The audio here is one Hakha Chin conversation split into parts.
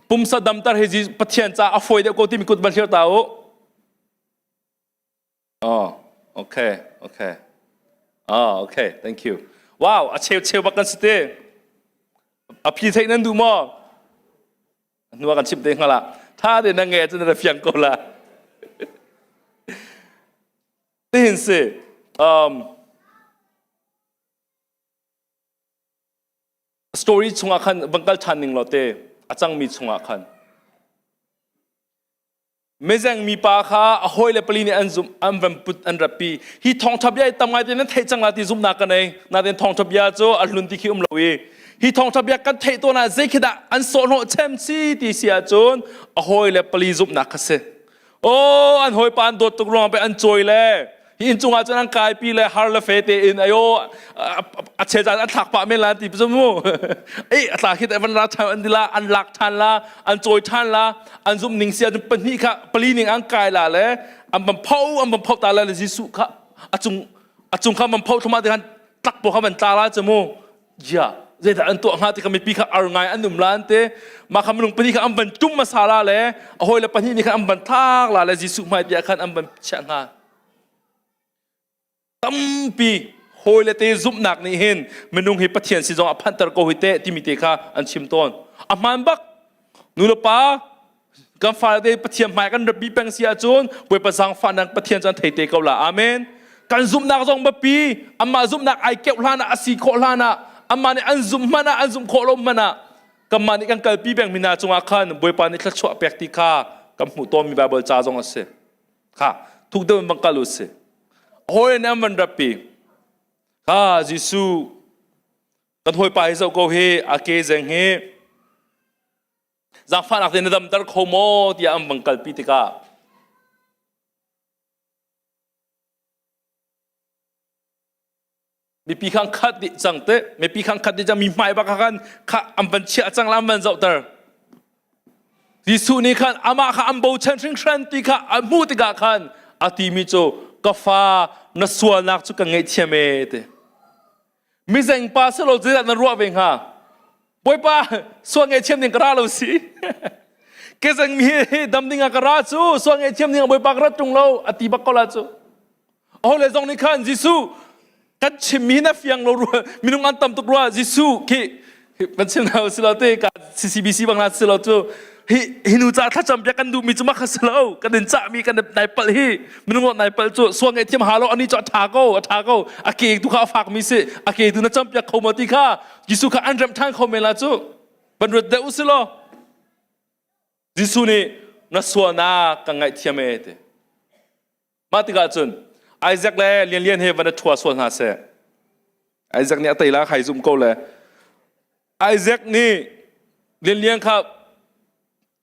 Pumsa damter hi Pathian ca a fawi deuh ko timi kut van hlir ta u. Oh, okay, okay. Oh, okay, thank you. Wow, a cheu cheu bak kan si te. A phi theih nan duh maw? Hnu ah kan chim te hnga la. Tha te na nge cun na fiang ko la. Tihin si. Um, story chungah khan van kal ṭhan ning law te a cangmi chungah khan mezeng mipa kha a hawi le pali nih an zum an van put an ratpi hi thawngṭha bia tam ngai te nan theih cang la ti zumhnak ka nei nain thawngṭha bia cu a hlun ti khi um lo i hi thawngṭha bia kan theih tawn ah zei khi dah an sawhhnawh chem si ti si ahcun a hawi le pali zumhnak kha si Oh, an hawipa an dawt tuk ruang pe an cawi le hi inn cungah cun an kaipi le har le fe te in ayo a che caan an thlak pah men la ti cu mu ei a tla khit van ra than an dila an lak than la an cawi than la an zum ning sia pahnih kha pali ning an kai la le an ban pho an ban pho ta la le Jesuh kha a cung a cung kha ban pho thuma te khan tlak po kha ban tla la chu mu ya zeidah an tuah hnga ti kha mipi kha ar ngai an um la an te mah kha minung pahnih kha an van tum hmasa la le a hawi le pahnih nih khan an van thlak la le Jesuh hmai bia khan an van chiah hnga tampi hawi le te zumhnak nih hin minung hi Pathian si zong a phanter ko hi te timi te kha an chim tawn a hmaan bak nu le pa kan fale te Pathian hmai kan rabbi peng si ahcun Bawipa zaangfahnak Pathian cu an thei te ko la amen kan zumhnak zong biapi amah zumhnak ai keuh hlan ah a si khawh hlan ah amah nih an zumh hmanh ah an zumh khawh lo hmanh ah kanmah nih kan kalpi peng mi hna cungah khan Bawipa nih thluachuah pek ti kha kan hmuh tawnmi Bible ca zong a si kha thuk deuh in bang kal u si hawi nih an van rappi kha Jesuh kan hawipa hi zoh ko hi a ke zeng hi Zaangfahnak te na damter kho maw tiah an vang kalpi tikah mipi kha an khat dih cang te mipi kha an khat dih cang mi hmai bak khan kha an van chiah cang la an van zohter Jesuh nih khan amah kha an bochan hringhran ti kha a hmuh tikah khan a timi cu ka fa na sualnak cu ka ngaihthiam e ti Mizeng pa si lo zeidah na ruah ve hnga? Bawipa, sual ngaihthiam ding ka ra lo si. Kezeng mi hi dam ding ah ka ra cu, sual ngaihthiam ding ah Bawipa ka rat ṭung lo, a ti bak ko la cu. Aho le zong nih khan Jesuh kan chimmi na fiang lo rua, minung an tam tuk rua, Jesuh khi kan chim hna si lo te ka CCBC bang na si lo cu hi hi nu ca thlacam bia kan duhmi cu mah kha si lo kan in cahmi kan nai palh hi minung nai palh cu sual ngaihthiam ha lo ani cu a tha ko a tha ko a ke tu kha a fak mi si a ke tu na cam piak kho ma ti kha Jesuh kha an rem than kho men la cu ban ruat deuh si lo Jesuh nih na sualnak ka ngaihthiam e ti Mah tikah cun Isaac le Lianlian he van i ṭhua sual hna seh. Isaac nih a tei la khai zum ko le Isaac nih Lianlian kha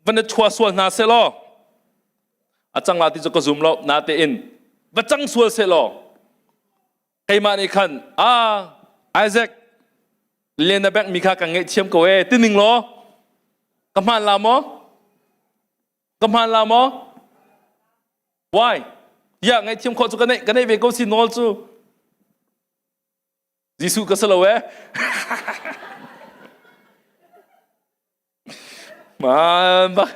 van i ṭhua sual hna seh law a cang la ti cu ka zum lo natein va cang sual seh law keimah nih khan ah Isaac Lian na bank mi kha ka ngaihthiam ko ee ti ning law ka hmaan la maw ka hmaan la maw Why? Ya ngaihthiam khawh cu ka neih ka neih ve ko si nawl cu. Jesuh ka si lo eh. Man bak.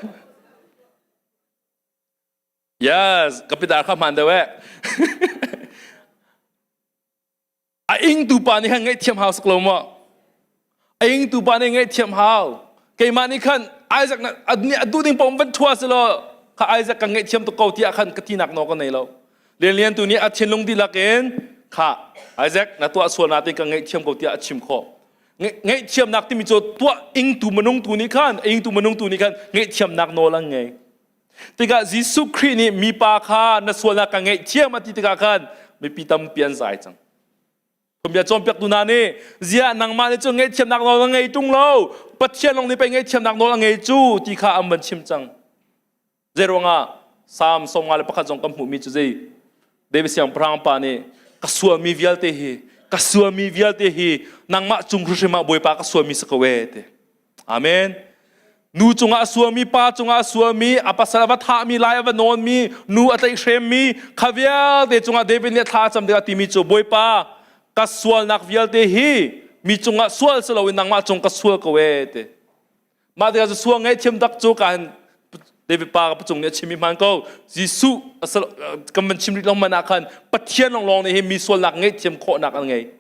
Yes, kapitar kha hmaan deuh eh. A ingtu pa nih khan ngaihthiam hau sak lo maw? A ingtu pa nih ngaihthiam hau. Keimah nih khan Isaac na a duh ding paoh van thua si law kha Isaac ka ngaihthiam tuk ko tiah khan ka tinak nawl ka nei lo. Lianlian tu nih a thinlung dihlak in kha Isaac na tuah sual na te ka ngaihthiam ko tiah a chim khawh. Ngaihthiamnak timi cu tuah ingtu minung tu nih khan ingtu minung tu nih khan ngaihthiamnak nawl an ngei. Tikah Jesuh Khrih nih mipa kha na sualnak ka ngaihthiam a ti tikah khan mipi tampi an zai cang. Phunbia cawnpiaktu hna nih ziah nangmah nih cun ngaihthiamnak nawl na ngei ṭung lo Pathian lawng nih pei ngaihthiamnak nawl a ngei cu ti kha an van chim cang. Zei ruangah Salm 51 zong kan hmuhmi cu zei David siangpahrang pa nih ka sualmi vialte hi ka sualmi vialte hi nangmah cung hrimhrim ah Bawipa ka sualmi si ko e ti. Amen. Nu cungah a sualmi, pa cungah a sualmi, a pasal a va thahmi, lai a va nawnmi, nu a tlaihhremmi, kha vialte cungah David nih thla a cam tikah timi cu Bawipa ka sualnak vialte hi mi cungah sual si loin nangmah cung ka sual ko e ti. Mah tikah sual ngaihthiam tak cu ka David pa ka cung nih a chim i hmaan ko. Jesuh kan van chim rih lo man ah khan Pathian lawnglawng nih hin mi sualnak ngaihthiam khawhnak an ngei.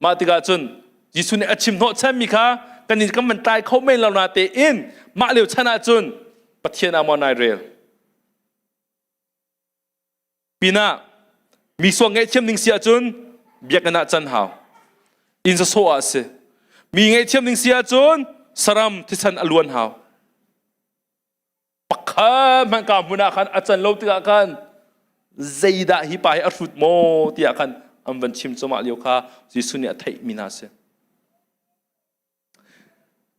Mah tikah cun Jesuh nih a chim hnawh chanmi kha kan in kan van tlai kho men lo na tein mah lio chan ah cun Pathian ah maw nai rel. Pinah mi sual ngaihthiam ding si ahcun biakinn ah can hau. Inn sawsawh ah a si. Mi ngaihthiam ding si ahcun saram thisen a luan hau. Pakhat hmanh ka hmun ah khan a can lo tikah khan zeidah hi pa hi a hrut maw tiah khan an van chim cumah lio kha Jesuh nih a theihmi hna a si.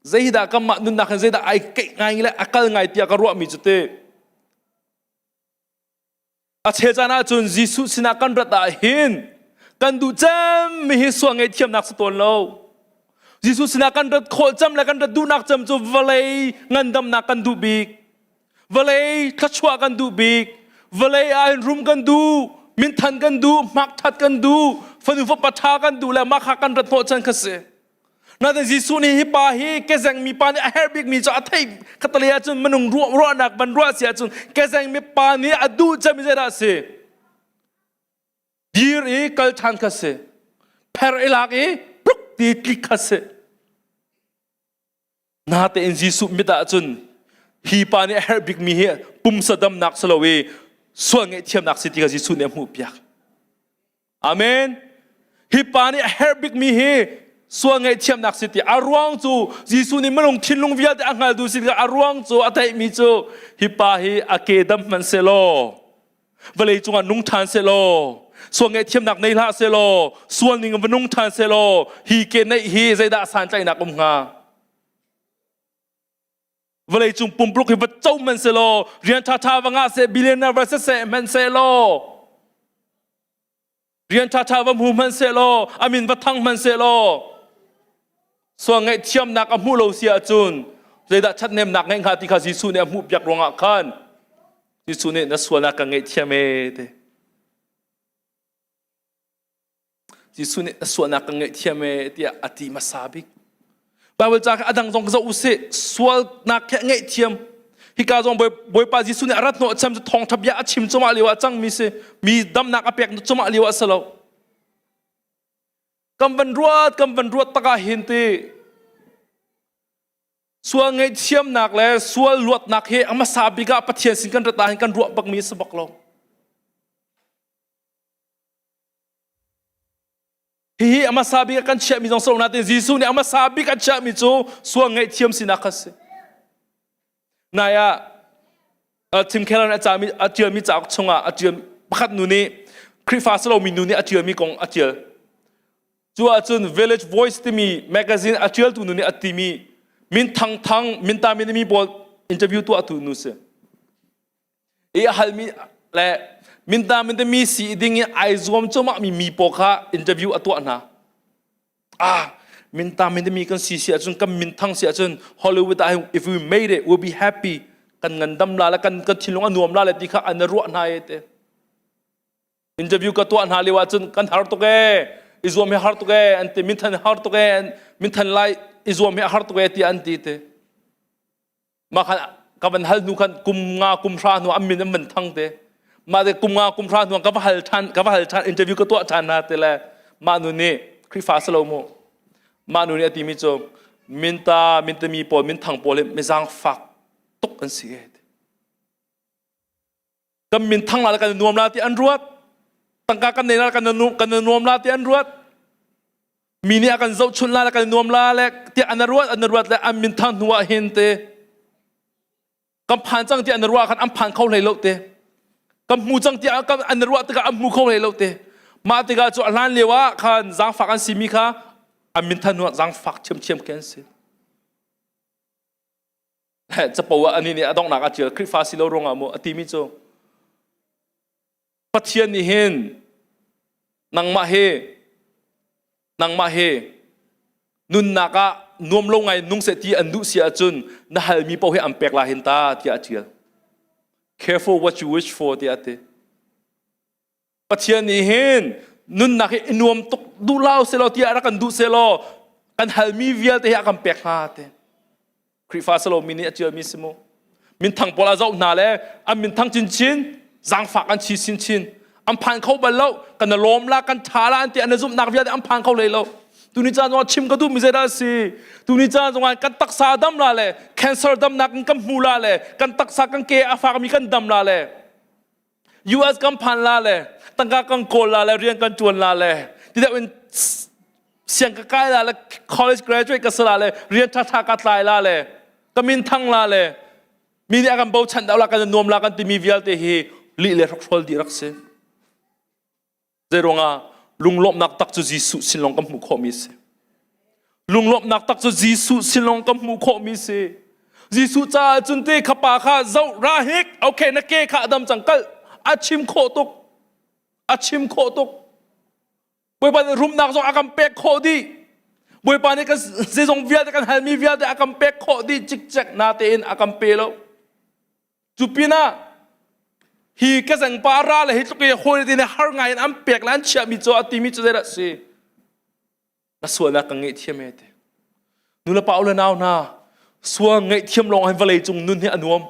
Zeidah kanmah nunnak hin zeidah ai keih ngai le a kal ngai tiah ka ruahmi cu ti A chel caan ahcun Jesuh sinah kan rat ah hin kan duh cemmi hi sual ngaihthiamnak si tawn lo. Jesuh sinah kan rat khawh cem le kan rat duhnak cem cu vawlei ngandamnak kan duh bik. Vawlei thluachuah kan duh bik. Vawlei ah hin rum kan duh, minthan kan duh, hmakthat kan duh, fanu fapa ṭha kan duh le mah kha kan rat hnawh chan kha si. Nain Jesuh nih hi pa hi kezeng mi pa nih a herh bikmi cu a theih khatale ahcun minung ruahnak van ruah si ahcun kezeng mi pa nih a duh cemmi zeidah a si? Dir i kal ṭhan kha si. Pher i lak i pluk ti tlik kha si. Natein Jesuh mit ahcun hi pa nih a herh bikmi hi pumsa damnak si lo i sual ngaihthiamnak si ti kha Jesuh nih a hmuhpiak. Amen. Hi pa nih a herh bikmi hi sual ngaihthiamnak si ti a ruang cu Jesuh nih minung thinlung vialte a hngaltu si tikah a ruang cu a theihmi cu hi pa hi a ke dam hmanh selaw vawlei cungah nung ṭhan selaw sual ngaihthiamnak nei hlah selaw sual ning va nung ṭhan selaw hi ke neih hi zeidah santlaihnak um hnga vawlei cung pumpuluk hi va co hmanh selaw rian ṭhaṭha va ngah seh billionaire va siseh hmanh selaw rian ṭhaṭha va hmu hmanh sehlaw a min va thang hmanh sehlaw sual ngaihthiamnak a hmuh lo si ahcun zeidah ṭhathnemnak ngeih hnga ti kha Jesuh nih a hmuhpiak ruangah khan Jesuh nih na sualnak ka ngaihthiam ee ti Jesuh nih na sualnak ka ngaihthiam ee tiah a ti hmasa bik. Bible ca kha a dang zong zoh usih. Sualnak khi a ngaihthiam. Hika zong Bawipa Jesuh nih a rat hnawh cem cu thawngṭha bia a chim cumah lio ah cangmi si. Mi damnak a pek cumah lio ah si lo. Kan van ruat, kan van ruat tak ah hin ti sual ngaihthiamnak le sual luatnak hi a hmasa bik ah Pathian sin kan rat ah hin kan ruah bakmi a si bak lo. Hihi a hmasa bik ah kan chiahmi zong si lo nain Jesuh nih a hmasa bik a chiahmi cu sual ngaihthiam sinak kha si. Nai ah Tim Keller a cami a ṭialmi cauk chungah a ṭial pakhat nu nih Khrihfa si lomi nu nih a ṭialmi kong a ṭial. Cu ahcun Village Voice timi magazine a ṭialtu nu nih a timi min thangthang min ta min mi pawl interview tuahtu nu si. I a halmi le minta minta mi si ding in ai zuam cuahmah mi mi pawl kha interview a tuah hna. Ah, minta minta mi kan si si ahcun kan minthang si ahcun Hollywood ah if we made it we'll be happy kan ngandam la le kan kan thinlung a nuam la le ti kha an ruah hna e te. Interview ka tuah hna lio ahcun kan har tuk e i zuam hi har tuk e an ti minthan har tuk e minthan lai i zuam hi a har tuk e ti an ti te. Mah khan ka van hal hnu khan kum nga kum hra hnu an min an van thang te. Mah te kum nga kum hra hnu ka va hal than ka va hal than interview ka tuah than hna te le mah nu nih Khrihfa si lo mu. Mah nu nih a timi cu minta mintami pawl minthang pawl hi mizang fak tuk an si e. Kan min thang la kan nuam la ti an ruat. Tangka kan nei la kan kan nuam la ti an ruat. Mi nih a kan zohchunh la le kan nuam la le tiah an ruat an ruat le an min thang hnu ah hin te kan phan cang tiah an ruah khan an phan kho hlei lo te kan hmu cang tiah an ruah tikah an hmu kho hlei lo te mah tikah cu a hlan lio ah khan zaangfak an simi kha an min than hnu ah zaangfak ṭhiamṭhiam khi an si capo ah ani nih a donghnak a ṭial Khrihfa si lo ruangah mu a timi cu Pathian nih hin nangmah hi nangmah hi nunnak ah nuam lo ngai nung seh ti an duh si ahcun na halmi paoh hi an pek la hin ta tiah a ṭial. Careful what you wish for tiah a ti. Pathian nih hin nunnak hi i nuam tuk duh lau selaw tiah rak kan duh selaw kan halmi vialte hi a kan pek hnga ti. Khrihfa salomi nih a ṭialmi si mu. Minthang pawl a zoh hna le an minthang chinchin, zaangfak an chi chinchin. An phan kho bal lo, kan lawm la, kan ṭha la an ti an zumhnak vialte an phan kho hlei lo. Tuni caan zongah chim ka duhmi zeidah a si? Tuni caan zongah kan taksa dam la le cancer damnak in kan hmu la le kan taksa kan ke a fakmi kan dam la le US kan phan la le tangka kan kawl la le rian kan ṭuan la le ti deuh in siang ka kai la le college graduate ka si la le rian ṭhaṭha ka tlai la le ka min thang la le mi nih a kan bochan deuh la kan nuam la kan timi vialte hi lih le hrokhrol dih rak si. Zeiruangah lunglawmhnak tak cu Jesuh sin lawng kan hmuh khawhmi a si. Lunglawmhnak tak cu Jesuh sin lawng kan hmuh khawhmi a si. Jesuh caah cun te kha pa kha zoh ra hik okay na ke kha a dam cang kal a chim khawh tuk a chim khawh tuk Bawipa nih rumnak zong a kan pek khawh dih Bawipa nih kan zeizong vialte kan halmi vialte a kan pek khawh dih cikcek natein a kan pe lo Cu pinah hi ka zengpa ra le hi tluk i hawi te nih har ngai in an pek le an chiahmi cu a timi cu zeidah si? Na sualnak ka ngaihthiam e ti. Nu le pa u le nau hna, sual ngaihthiam lawng hin vawlei cung nun hi a nuam.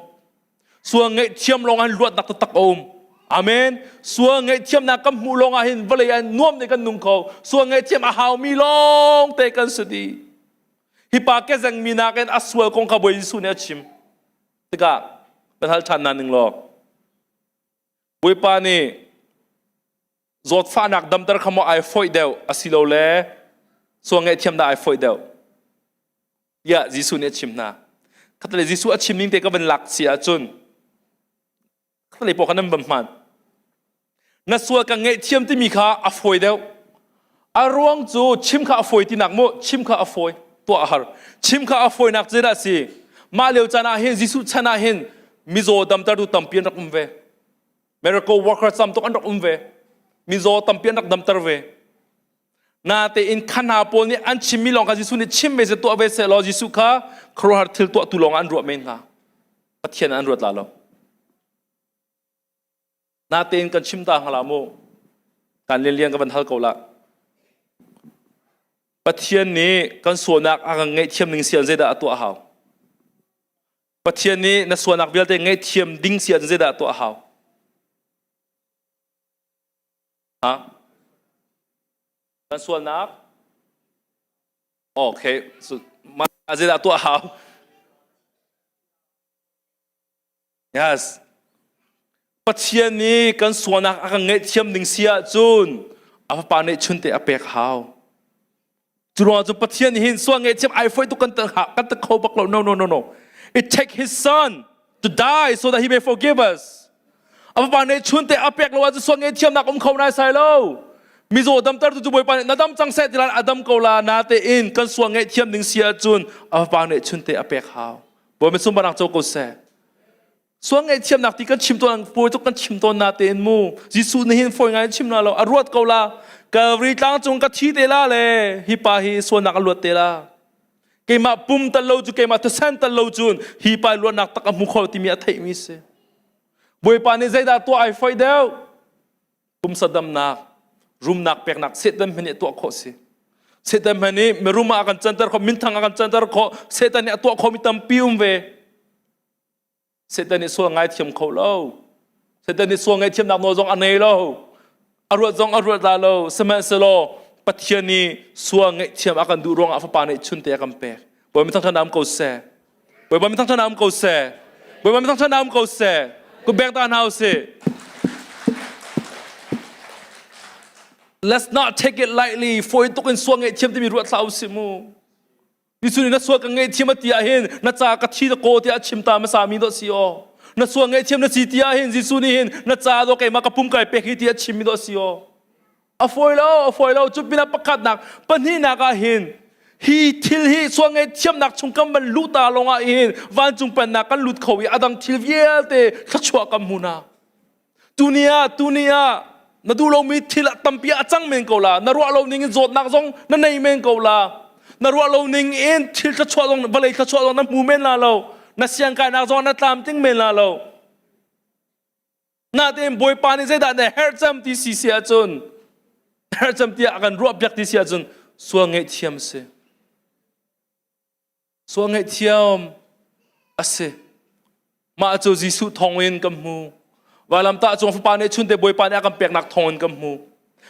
Sual ngaihthiam lawng hin luatnak taktak a um. Amen. Sual ngaihthiamnak kan hmuh lawng ah hin vawlei ah nuam te kan nung kho. Sual ngaihthiam a haumi lawng te kan si dih. Hi pa kezengmi nakin a sual kong kha Bawi Jesuh nih a chim. Tikah kan hal ṭhan hna ning law Bawipa nih zawtfahnak damter kha maw ai fawih deuh asilole sual ngaihthiam dah ai fawih deuh tiah Jesuh nih a chim hna. Khatlei Jesuh a chim ning te ka van lak si ahcun khatlei pawl kha nan van hmaan. Na sual ka ngaihthiam timi kha a fawi deuh. A ruang cu chim kha a fawi tinak mu, chim kha a fawi, tuah a har. Chim kha a fawinak zeidah a si? Mah lio caan ah hin Jesuh chan ah hin mizaw damtertu tampi an rak um ve. Miracle worker tam tuk an rak um ve. Mizaw tampi an rak damter ve. Natein khana pawl nih an chimmi lawng kha Jesuh nih chim ve seh tuah ve seh law Jesuh kha khuaruahhar thil tuahtu lawng an ruah men hnga. Pathian an ruat la lo. Natein kan chim ta hnga la mu. Kan lianlian ka van hal ko la. Pathian nih kan sualnak a kan ngaihthiam ning sian zeidah a tuah hau? Pathian nih na sualnak vialte ngaihthiam ding sian zeidah a tuah hau? Ha? Kan sualnak? Okay. So, ma zeidah tuah hau? Yes. Pathian nih kan sualnak a kan ngaihthiam ding si ahcun a fapa nih chunte a pek hau. Cu ruangah cu Pathian nih hin sual ngaihthiam ai foi tuk kan kan ta kho bak lo. No no no no. It take his son to die so that he may forgive us. A fapa nih chunte a pek lo ahcun sual ngaihthiamnak um kho nai sai lo. Mizaw damter tu cu Bawipa nih na dam cang seh ti la a dam ko la na tein kan sual ngaihthiam ding si ahcun a fapa nih chunte a pek hau. Bawi misum barang co ko seh. Sual ngaihthiamnak ti kan chim tawn fawi tuk kan chim tawn na tein mu. Jesuh nih hin fawi ngai chim na lo a ruat ko la. Calvary tlang cung ka thi te la le hi pa hi sualnak a luat te la. Keimah pum tal lo cu keimah thisen tal lo cun hi pa luatnak tak a hmu kho timi a theihmi si. Bawipa nih zeidah tuah ai foi deuh? Pumsa damnak, rumnak peknak Satan hmanh nih tuah khawh si. Satan hmanh nih mirum ah a kan canter khawh, minthang a kan canter khawh, Satan nih a tuah khawhmi tampi um ve. Satan nih sual ngaithiam kho lo. Satan nih sual ngaihthiamnak nawl zong a nei lo. A ruat zong a ruat la lo. Sihmanhsehlaw Pathian nih sual ngaihthiam a kan duh ruangah a fapa nih chunte a kan pek. Bawi mi thangṭhat um ko seh. Bawipa mi thangṭhat um ko seh. Bawipa mi thangṭhat um ko seh. Kut beng ta hna usih. Let's not take it lightly. Fawi tuk in sual ngaihthiam timi ruat hlah usih mu. Jesuh nih na sual ka ngaihthiam a ti ah hin na ca ka thi da ko tiah a chim ta hmasa mi dawh si aw. Na sual ngaihthiam na si ti ah hin Jesuh nih hin na ca do keimah ka pum kai pek hi ti a chim mi dawh si aw. A fawi lo, a fawi lo. Cu pinah pakhatnak, pahnihnak ah hin hi thil hi sual ngaihthiamnak chung kan van luh ta lawng ah hin vancung pennak kan lut kho i a dang thil vialte thluachuah kan hmu hna. Tuni ah, tuni ah na duh lomi thil tampi a cang men ko la. Na ruah lo ning in zawtnak zong na nei men ko la. Na ruah lo ning in thil thluachuah zong vawlei thluachuah zong na hmu men la lo. Na siangkainak zong na tlamtling men la lo. Natein Bawipa nih zeidah na herh cem ti si si ahcun herh cem tiah a kan ruahpiak ti si ahcun sual ngaihthiam si. Sual ngaihthiam. A si. Mah cu Jesuh thawngin kan hmu. Vailamtah cung fapa nih chunte Bawipa nih a kan peknak thawngin kan hmu.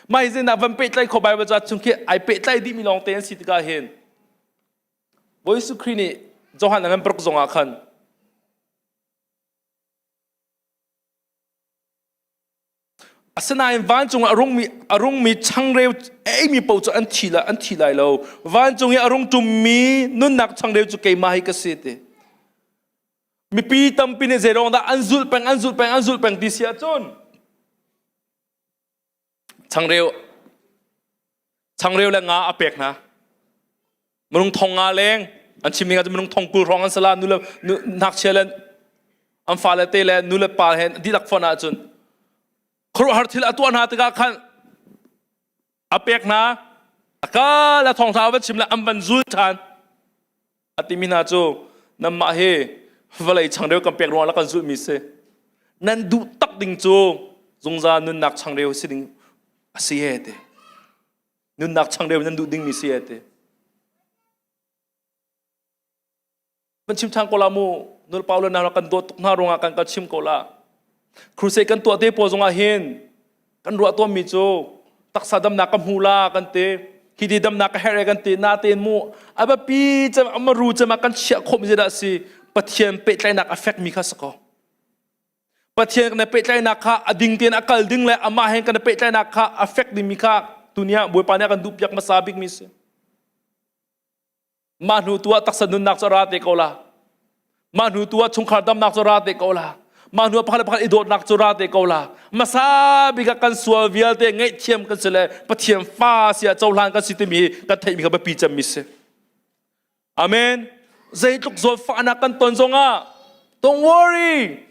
Mah hi zeidah van pehtlaih kho Bible ca chung khi ai pehtlaih dihmi lawng te an si tikah hin Bawi Jesuh Khrih nih Johan a ngan paruk zongah khan Asinain vancung ah a rungmi a rungmi changreu eimi paoh cu an thi lai an thi lai lo. Vancung i a rung ṭummi nunnak changreu cu keimah hi ka si ti. Mipi tampi nih zeiruang dah an zulh peng an zulh peng an zulh peng ti si ahcun changreu changreu le nga a pek hna. Minung thong nga leng an chim ning ah minung thong 20 hrawng an sala nu le ngakchia le an fale te le nu le pa he dihlak fon ahcun khuaruahhar thil a tuah hna tikah khan a pek hna a kal a thawngtha a va chim le an van zul ṭhan a timi hna cu nanmah hi vawlei changreu kan pek ruangah kan zulhmi si nan duh tak ding cu zungzal nunnak changreu si ding a si he ti Nunnak changreu nan duh dingmi si e ti. Kan chim ṭhan ko la mu. Nul Paulo na kan dawt tuk hna ruangah kan kan chim ko la. Crusade kan tuah te pawl zongah hin kan ruah tawnmi cu taksa damnak ka hmu la kan ti. Hi ti damnak ka herh e kan ti. Natein mu a biapi cem amaru cem ah kan chiah khawhmi zeidah a si? Pathian pehtlaihnak a fekmi kha si ko. Pathian kan i pehtlaihnak kha a ding tein a kal ding le amah he kan i pehtlaihnak kha a fek dingmi kha tuni ah Bawipa nih a kan duhpiak hmasa bikmi si. Mah hnu tu ah taksa nunnak cu a ra te ko la. Mah hnu tu ah chungkhar damnak cu a ra te ko la. Mah hnu ah pakhat le pakhat i dawtnak cu ra te ko la. Hmasa bik ah kan sual vialte ngaihthiam kan si le Pathian fa si ah cohlan kan si timi hi kan theihmi kha biapi cemmi si. Amen. Zeitluk zawtfahnak kan ton zongah don't worry.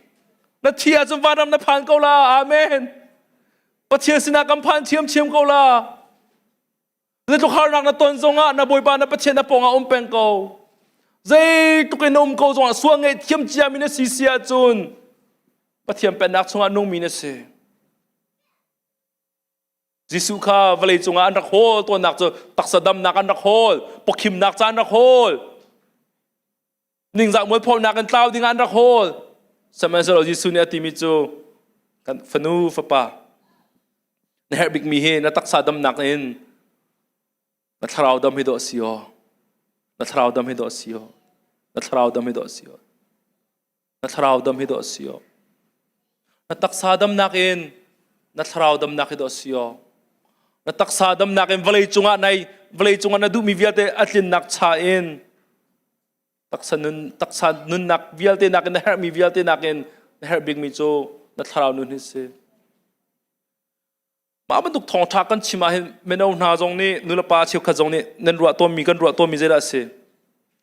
Na thi ahcun vanram na phan ko la. Amen. Pathian sinah kan phan thiamthiam ko la. Zeitluk harnak na ton zongah na Bawipa na Pathian na pawngah um peng ko. Zeitluk in na um ko zongah sual ngei thiam ciami na si si ahcun Pathian pennak chungah nungmi na si. Jesuh kha vawlei cungah an rak hawl tawnnak cu taksa damnak an rak hawl, pawkhimnak ca an rak hawl, ningzah mualphonak in tlau ding an rak hawl. Sihmanhsehlaw Jesuh nih a timi cu kan fanu fapa na herh bikmi hi na taksa damnak in na thlarau dam hi dawh si aw na thlarau dam hi dawh si aw na thlarau dam hi dawh si aw Na thlarau dam hi dawh si aw. Na taksa damnak in na thlarau damnak hi dawh si aw. Na taksa damnak in vawlei cungah nai vawlei cungah na duhmi vialte a tlinnak cha in taksa nun taksa nunnak vialte nakin na herhmi vialte nakin na herh bikmi cu na thlarau nun hi si. Mah bantuk thawngṭha kan chim ah hin mino hna zong nih nulepa cheukhat zong nih nan ruah tawnmi kan ruah tawnmi zeidah a si?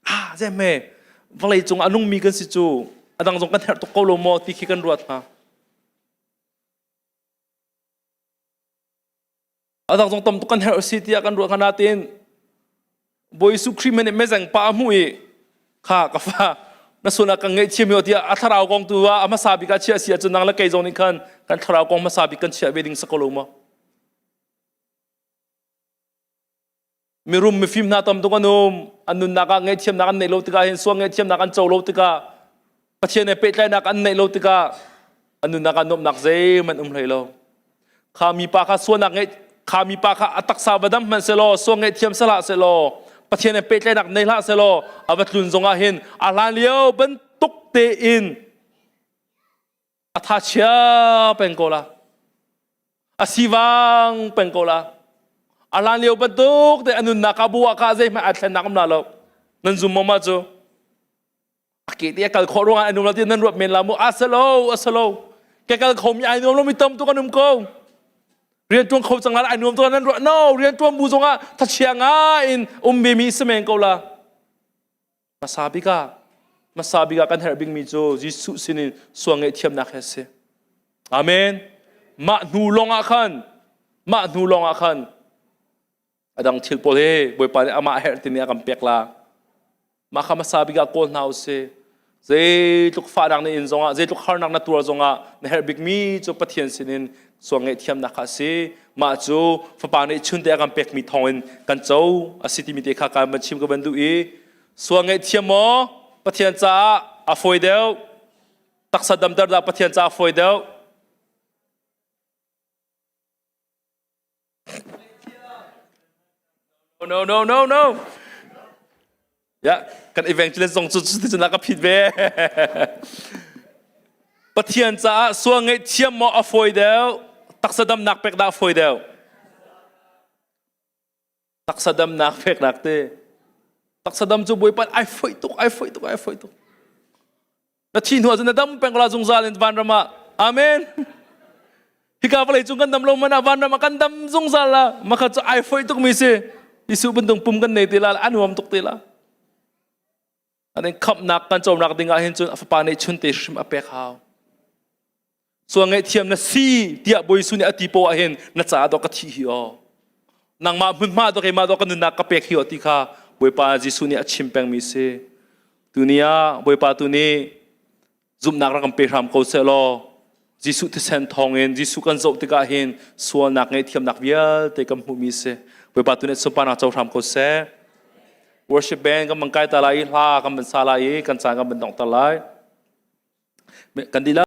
Ah, zehme vawlei cung a nungmi kan si cu a dang zong kan herh tuk ko lo maw ti khi kan ruat hna. A dang zong tam tuk kan herh si tiah kan ruah hna nain Bawi Jesuh Khrih nih mezeng pa a hmuh i kha ka fa na sual ah kan ngaihthiam yo tiah a thlarau kong tu ah a hmasa bik ah chiah si ahcun nang le kei zong nih khan kan thlarau kong hmasa bik kan chiah ve ding si ko lo maw? Mirum mifim hna tam tuk an um an nunnak ah ngaihthiamnak an neih lo tikah hin sual ngaihthiamnak an co lo tikah Pathian he pehtlaihnak an neih lo tikah an nunnak ah nuamhnak zeihmanh um hlei lo. Kha mipa kha sualnak ngeih kha mipa kha a taksa va dam hmanh selaw sual ngaihthiam sehlah selaw Pathian he pehtlaihnak nei hlah selaw a va tlun zongah hin a hlan lio bantuk tein a tha chia peng ko la. A sivang peng ko la. A hlan lio bantuk te a nunnak ah bu ah kha zeihmanh aa thlennak um la lo. Nan zum maw mah cu? A ke te a kal khawh ruangah ai nuam lo ti nan ruat men la mu a salo a salo ke kal kho mi ai nuam lo mi tam tuk an um ko rian tuan kho cang la ai nuam tuk nan ruat no rian tuan bu zongah thachia nga in um ve mi si men ko la hmasa bik ah hmasa bik ah kan herh bik mi cu Jesuh sinin sual ngaihthiamnak he si amen mah hnu lawng ah khan mah hnu lawng ah khan A dang thil pawl hi Bawipa nih amah herh timi a kan pek la. Mah kha hmasa bik ah kawl hna usih. Zeitluk fahnak na in zongah, zeitluk harnak na tuar zongah na herh bikmi cu Pathian sinin sual ngaihthiamnak kha a si. Mah cu Fapa nih chunte a kan pekmi thawngin kan co a si timi te kha kan van chim ka van duh i sual ngaihthiam maw Pathian caah? a fawi deuh? Taksa damter dah Pathian caah a fawi deuh? No, no, no, no. Ya, kan evangelist zong cu cuticun a ka phit ve. Pathian caah sual ngaihthiam maw a fawi deuh? Taksa damnak pek dah a fawi deuh? Taksa damnak peknak te. Taksa dam cu Bawipa ai foih tuk, ai foih tuk, ai foih tuk. Na thi hnu ahcun na dam peng la zungzal in vanram ah. Amen. Hika vawlei cung kan dam lo man ah vanram ah kan dam zungzal la. Makha cu ai foih tuk mi si. Jesuh bantuk pum kan nei te la, a nuam tuk te la. Anin khamhnak kan cawmnak ding ah hin cun a fapa nih chun te hrim a pek hau. Sual ngaihthiam na si tiah Bawi Jesuh nih a ti poah hin na caah dawh ka thi hi aw. Nangmah hmunhma dawh keimah dawh ka nunnak ka pek hi aw ti kha Bawipa Jesuh nih a chim pengmi si. Tuni ah Bawipa tu nih zumhnak rak kan pe hram ko seh law Jesuh thisen thawngin Jesuh kan zoh tikah hin sualnak ngaihthiamnak vialte kan hmuhmi si. Bawipa tu nih sunparnak co hram ko seh. Worship band kan man kai ta lai i hla kan van sa lai i kan caan kan van donghter lai. Kan dihlak.